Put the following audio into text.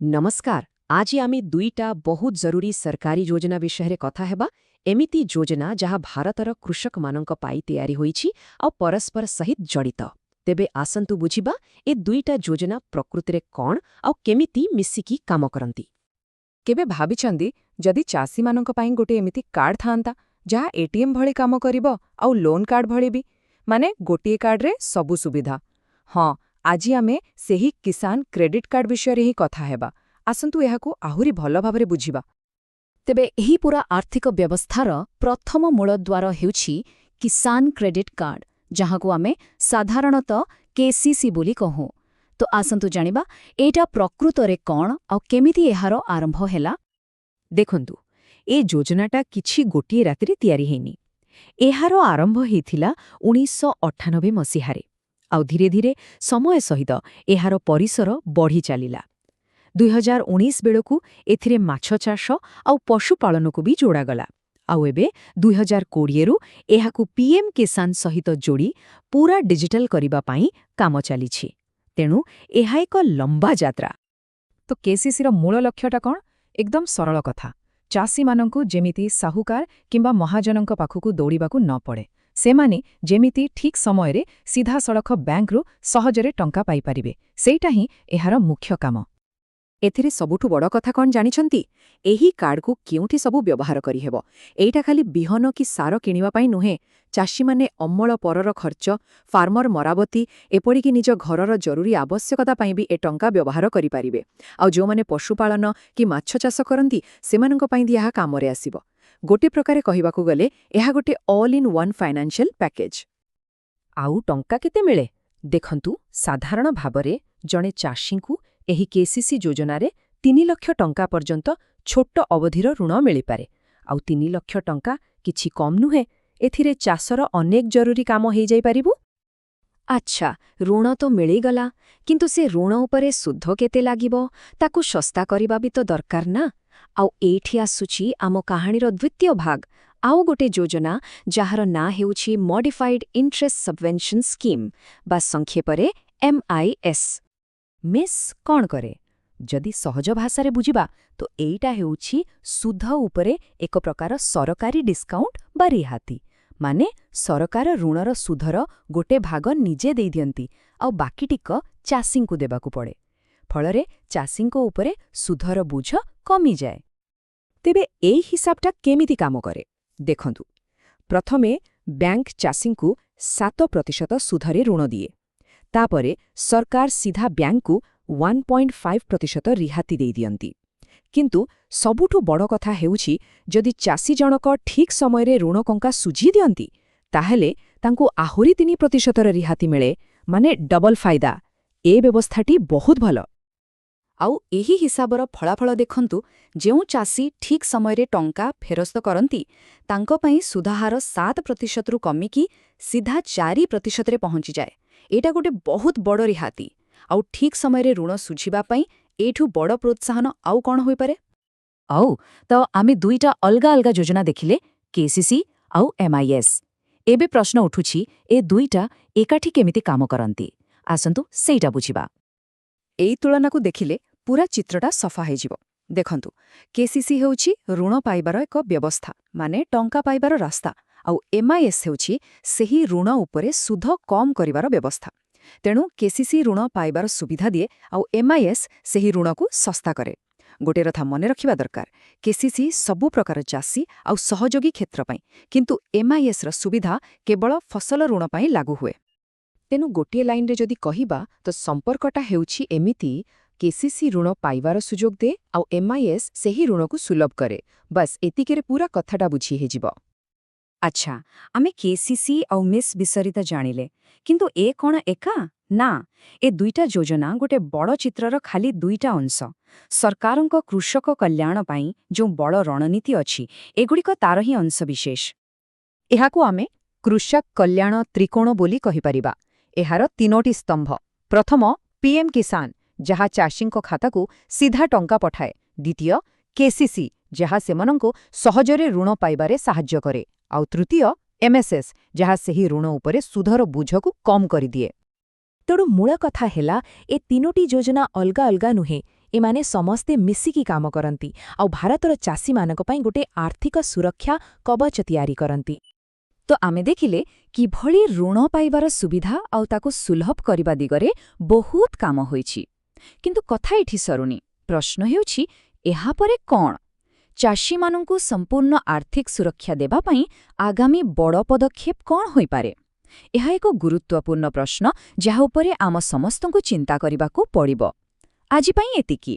ନମସ୍କାର। ଆଜି ଆମେ ଦୁଇଟା ବହୁତ ଜରୁରୀ ସରକାରୀ ଯୋଜନା ବିଷୟରେ କଥା ହେବା। ଏମିତି ଯୋଜନା ଯାହା ଭାରତର କୃଷକମାନଙ୍କ ପାଇଁ ତିଆରି ହୋଇଛି ଆଉ ପରସ୍ପର ସହିତ ଜଡ଼ିତ। ତେବେ ଆସନ୍ତୁ ବୁଝିବା, ଏ ଦୁଇଟା ଯୋଜନା ପ୍ରକୃତିରେ କ'ଣ ଆଉ କେମିତି ମିଶିକି କାମ କରନ୍ତି। କେବେ ଭାବିଛନ୍ତି, ଯଦି ଚାଷୀମାନଙ୍କ ପାଇଁ ଗୋଟେ ଏମିତି କାର୍ଡ ଥାଆନ୍ତା ଯାହା ଏଟିଏମ୍ ଭଳି କାମ କରିବ ଆଉ ଲୋନ୍ କାର୍ଡ ଭଳି ବି? ମାନେ ଗୋଟିଏ କାର୍ଡରେ ସବୁ ସୁବିଧା। ହଁ, ଆଜି ଆମେ ସେହି କିଷାନ କ୍ରେଡିଟ୍ କାର୍ଡ ବିଷୟରେ ହିଁ କଥା ହେବା। ଆସନ୍ତୁ, ଏହାକୁ ଆହୁରି ଭଲ ଭାବରେ ବୁଝିବା। ତେବେ ଏହି ପୁରା ଆର୍ଥିକ ବ୍ୟବସ୍ଥାର ପ୍ରଥମ ମୂଳଦ୍ୱାର ହେଉଛି କିଷାନ କ୍ରେଡିଟ୍ କାର୍ଡ, ଯାହାକୁ ଆମେ ସାଧାରଣତଃ କେସିସି ବୋଲି କହୁ। ତ ଆସନ୍ତୁ ଜାଣିବା, ଏଇଟା ପ୍ରକୃତରେ କ'ଣ ଆଉ କେମିତି ଏହାର ଆରମ୍ଭ ହେଲା। ଦେଖନ୍ତୁ, ଏ ଯୋଜନାଟା କିଛି ଗୋଟିଏ ରାତିରେ ତିଆରି ହେଇନି। ଏହାର ଆରମ୍ଭ ହେଇଥିଲା 1998 ମସିହାରେ, ଆଉ ଧୀରେ ଧୀରେ ସମୟ ସହିତ ଏହାର ପରିସର ବଢ଼ି ଚାଲିଲା। 2019 ବେଳକୁ ଏଥିରେ ମାଛ ଚାଷ ଆଉ ପଶୁପାଳନକୁ ବି ଯୋଡ଼ାଗଲା। ଆଉ ଏବେ 2020ରୁ ଏହାକୁ ପିଏମ୍ କିଷାନ ସହିତ ଯୋଡ଼ି ପୁରା ଡିଜିଟାଲ କରିବା ପାଇଁ କାମ ଚାଲିଛି। ତେଣୁ ଏହା ଏକ ଲମ୍ବା ଯାତ୍ରା। ତ କେସିସିର ମୂଳ ଲକ୍ଷ୍ୟଟା କ'ଣ? ଏକଦମ ସରଳ କଥା। ଚାଷୀମାନଙ୍କୁ ଯେମିତି ସାହୁକାର କିମ୍ବା ମହାଜନଙ୍କ ପାଖକୁ ଦୌଡ଼ିବାକୁ ନ ପଡ଼େ, ସେମାନେ ଯେମିତି ଠିକ୍ ସମୟରେ ସିଧାସଳଖ ବ୍ୟାଙ୍କରୁ ସହଜରେ ଟଙ୍କା ପାଇପାରିବେ, ସେଇଟା ହିଁ ଏହାର ମୁଖ୍ୟ କାମ। ଏଥିରେ ସବୁଠୁ ବଡ଼ କଥା କ'ଣ ଜାଣିଛନ୍ତି? ଏହି କାର୍ଡକୁ କେଉଁଠି ସବୁ ବ୍ୟବହାର କରିହେବ। ଏଇଟା ଖାଲି ବିହନ କି ସାର କିଣିବା ପାଇଁ ନୁହେଁ। ଚାଷୀମାନେ ଅମଳ ପରର ଖର୍ଚ୍ଚ, ଫାର୍ମର ମରାମତି, ଏପରିକି ନିଜ ଘରର ଜରୁରୀ ଆବଶ୍ୟକତା ପାଇଁ ବି ଏ ଟଙ୍କା ବ୍ୟବହାର କରିପାରିବେ। ଆଉ ଯେଉଁମାନେ ପଶୁପାଳନ କି ମାଛ ଚାଷ କରନ୍ତି, ସେମାନଙ୍କ ପାଇଁ ବି ଏହା କାମରେ ଆସିବ। ଗୋଟେ ପ୍ରକାରେ କହିବାକୁ ଗଲେ ଏହା ଗୋଟେ all in one financial package. ଆଉ ଟଙ୍କା କେତେ ମିଳେ? ଦେଖନ୍ତୁ, ସାଧାରଣ ଭାବରେ ଜଣେ ଚାଷୀଙ୍କୁ ଏହି କେସିସି ଯୋଜନାରେ 3 ଲକ୍ଷ ଟଙ୍କା ପର୍ଯ୍ୟନ୍ତ ଛୋଟ ଅବଧିର ଋଣ ମିଳିପାରେ। ଆଉ 3 ଲକ୍ଷ ଟଙ୍କା କିଛି କମ୍ ନୁହେଁ। ଏଥିରେ ଚାଷର ଅନେକ ଜରୁରୀ କାମ ହେଇଯାଇପାରିବ। ଆଚ୍ଛା, ଋଣ ତ ମିଳିଗଲା, କିନ୍ତୁ ସେ ଋଣ ଉପରେ ସୁଧ କେତେ ଲାଗିବ, ତାକୁ ଶସ୍ତା କରିବା ବି ତ ଦରକାର ନା? ଆଉ ଏଇଠି ଆସୁଛି ଆମ କାହାଣୀର ଦ୍ୱିତୀୟ ଭାଗ, ଆଉ ଗୋଟେ ଯୋଜନା, ଯାହାର ନାଁ ହେଉଛି ମଡିଫାଇଡ୍ ଇଣ୍ଟରେଷ୍ଟ ସବଭେନ୍ସନ୍ ସ୍କିମ୍ ବା ସଂକ୍ଷେପରେ ଏମ୍ଆଇଏସ୍। ମିସ୍ କ'ଣ କରେ? ଯଦି ସହଜ ଭାଷାରେ ବୁଝିବା, ତ ଏଇଟା ହେଉଛି ସୁଧ ଉପରେ ଏକ ପ୍ରକାର ସରକାରୀ ଡିସ୍କାଉଣ୍ଟ ବା ରିହାତି। ମାନେ ସରକାର ଋଣର ସୁଧର ଗୋଟେ ଭାଗ ନିଜେ ଦେଇଦିଅନ୍ତି, ଆଉ ବାକିଟିକ ଚାଷୀଙ୍କୁ ଦେବାକୁ ପଡ଼େ। ଫଳରେ ଚାଷୀଙ୍କ ଉପରେ ସୁଧର ବୋଝ କମିଯାଏ। ତେବେ ଏଇ ହିସାବଟା କେମିତି କାମ କରେ? ଦେଖନ୍ତୁ, ପ୍ରଥମେ ବ୍ୟାଙ୍କ ଚାଷୀଙ୍କୁ 7% ସୁଧରେ ଋଣ ଦିଏ। ତାପରେ ସରକାର ସିଧା ବ୍ୟାଙ୍କକୁ 1.5% ରିହାତି ଦେଇଦିଅନ୍ତି। କିନ୍ତୁ ସବୁଠୁ ବଡ଼ କଥା ହେଉଛି, ଯଦି ଚାଷୀ ଜଣକ ଠିକ୍ ସମୟରେ ଋଣ ଟଙ୍କା ସୁଝି ଦିଅନ୍ତି, ତାହେଲେ ତାଙ୍କୁ ଆହୁରି 3 ପ୍ରତିଶତର ରିହାତି ମିଳେ, ମାନେ ଡବଲ ଫାଇଦା। ଏ ବ୍ୟବସ୍ଥାଟି ବହୁତ ଭଲ। ଆଉ ଏହି ହିସାବର ଫଳାଫଳ ଦେଖନ୍ତୁ। ଯେଉଁ ଚାଷୀ ଠିକ୍ ସମୟରେ ଟଙ୍କା ଫେରସ୍ତ କରନ୍ତି, ତାଙ୍କ ପାଇଁ ସୁଧହାର 7 ପ୍ରତିଶତରୁ କମିକି ସିଧା 4 ପ୍ରତିଶତରେ ପହଞ୍ଚିଯାଏ। ଏଇଟା ଗୋଟେ ବହୁତ ବଡ଼ ରିହାତି। ଆଉ ଠିକ୍ ସମୟରେ ଋଣ ସୁଝିବା ପାଇଁ ଏଇଠୁ ବଡ଼ ପ୍ରୋତ୍ସାହନ ଆଉ କ'ଣ ହୋଇପାରେ? ଆଉ ତ ଆମେ ଦୁଇଟା ଅଲଗା ଅଲଗା ଯୋଜନା ଦେଖିଲେ, କେସିସି ଆଉ ଏମ୍ଆଇଏସ୍। ଏବେ ପ୍ରଶ୍ନ ଉଠୁଛି, ଏ ଦୁଇଟା ଏକାଠି କେମିତି କାମ କରନ୍ତି? ଆସନ୍ତୁ, ସେଇଟା ବୁଝିବା। ଏଇ ତୁଳନାକୁ ଦେଖିଲେ ପୁରା ଚିତ୍ରଟା ସଫା ହେଇଯିବ। ଦେଖନ୍ତୁ, କେସିସି ହେଉଛି ଋଣ ପାଇବାର ଏକ ବ୍ୟବସ୍ଥା, ମାନେ ଟଙ୍କା ପାଇବାର ରାସ୍ତା, ଆଉ ଏମ୍ଆଇଏସ୍ ହେଉଛି ସେହି ଋଣ ଉପରେ ସୁଧ କମ୍ କରିବାର ବ୍ୟବସ୍ଥା। ତେଣୁ କେସିସି ଋଣ ପାଇବାର ସୁବିଧା ଦିଏ, ଆଉ ଏମ୍ଆଇଏସ୍ ସେହି ଋଣକୁ ଶସ୍ତା କରେ। ଗୋଟିଏ କଥା ମନେ ରଖିବା ଦରକାର, କେସିସି ସବୁ ପ୍ରକାର ଚାଷୀ ଆଉ ସହଯୋଗୀ କ୍ଷେତ୍ର ପାଇଁ, କିନ୍ତୁ ଏମ୍ଆଇଏସ୍ର ସୁବିଧା କେବଳ ଫସଲ ଋଣ ପାଇଁ ଲାଗୁ ହୁଏ। ତେଣୁ ଗୋଟିଏ ଲାଇନରେ ଯଦି କହିବା, ତ ସମ୍ପର୍କଟା ହେଉଛି ଏମିତି: କେସିସି ଋଣ ପାଇବାର ସୁଯୋଗ ଦିଏ, ଆଉ ଏମ୍ଆଇଏସ୍ ସେହି ଋଣକୁ ସୁଲଭ କରେ। ବାସ୍, ଏତିକିରେ ପୁରା କଥାଟା ବୁଝି ହେଇଯିବ। ଆଚ୍ଛା, ଆମେ କେସିସି ଆଉ ମିସ୍ ବିଷୟରେ ତ ଜାଣିଲେ, କିନ୍ତୁ ଏ କ'ଣ ଏକା? ନା, ଏ ଦୁଇଟା ଯୋଜନା ଗୋଟେ ବଡ଼ ଚିତ୍ରର ଖାଲି ଦୁଇଟା ଅଂଶ। ସରକାରଙ୍କ କୃଷକ କଲ୍ୟାଣ ପାଇଁ ଯେଉଁ ବଡ଼ ରଣନୀତି ଅଛି, ଏଗୁଡ଼ିକ ତାର ହିଁ ଅଂଶବିଶେଷ। ଏହାକୁ ଆମେ କୃଷକ କଲ୍ୟାଣ ତ୍ରିକୋଣ ବୋଲି କହିପାରିବା। ଏହାର ତିନୋଟି ସ୍ତମ୍ଭ। ପ୍ରଥମ, ପିଏମ୍ କିଷାନ, ଯାହା ଚାଷୀଙ୍କ ଖାତାକୁ ସିଧା ଟଙ୍କା ପଠାଏ। ଦ୍ୱିତୀୟ, କେସିସି, ଯାହା ସେମାନଙ୍କୁ ସହଜରେ ଋଣ ପାଇବାରେ ସାହାଯ୍ୟ କରେ। ଆଉ ତୃତୀୟ, ଏମ୍ଏସ୍ଏସ୍, ଯାହା ସେହି ଋଣ ଉପରେ ସୁଧର ବୋଝକୁ କମ୍ କରିଦିଏ। ତେଣୁ ମୂଳ କଥା ହେଲା, ଏ ତିନୋଟି ଯୋଜନା ଅଲଗା ଅଲଗା ନୁହେଁ। ଏମାନେ ସମସ୍ତେ ମିଶିକି କାମ କରନ୍ତି ଆଉ ଭାରତର ଚାଷୀମାନଙ୍କ ପାଇଁ ଗୋଟେ ଆର୍ଥିକ ସୁରକ୍ଷା କବଚ ତିଆରି କରନ୍ତି। ତ ଆମେ ଦେଖିଲେ କିଭଳି ଋଣ ପାଇବାର ସୁବିଧା ଆଉ ତାକୁ ସୁଲଭ କରିବା ଦିଗରେ ବହୁତ କାମ ହୋଇଛି। କିନ୍ତୁ କଥା ଏଠି ସରୁନି। ପ୍ରଶ୍ନ ହେଉଛି, ଏହାପରେ କ'ଣ? ଚାଷୀମାନଙ୍କୁ ସମ୍ପୂର୍ଣ୍ଣ ଆର୍ଥିକ ସୁରକ୍ଷା ଦେବା ପାଇଁ ଆଗାମୀ ବଡ଼ ପଦକ୍ଷେପ କ'ଣ ହୋଇପାରେ? ଏହା ଏକ ଗୁରୁତ୍ୱପୂର୍ଣ୍ଣ ପ୍ରଶ୍ନ, ଯାହା ଉପରେ ଆମ ସମସ୍ତଙ୍କୁ ଚିନ୍ତା କରିବାକୁ ପଡ଼ିବ। ଆଜି ପାଇଁ ଏତିକି।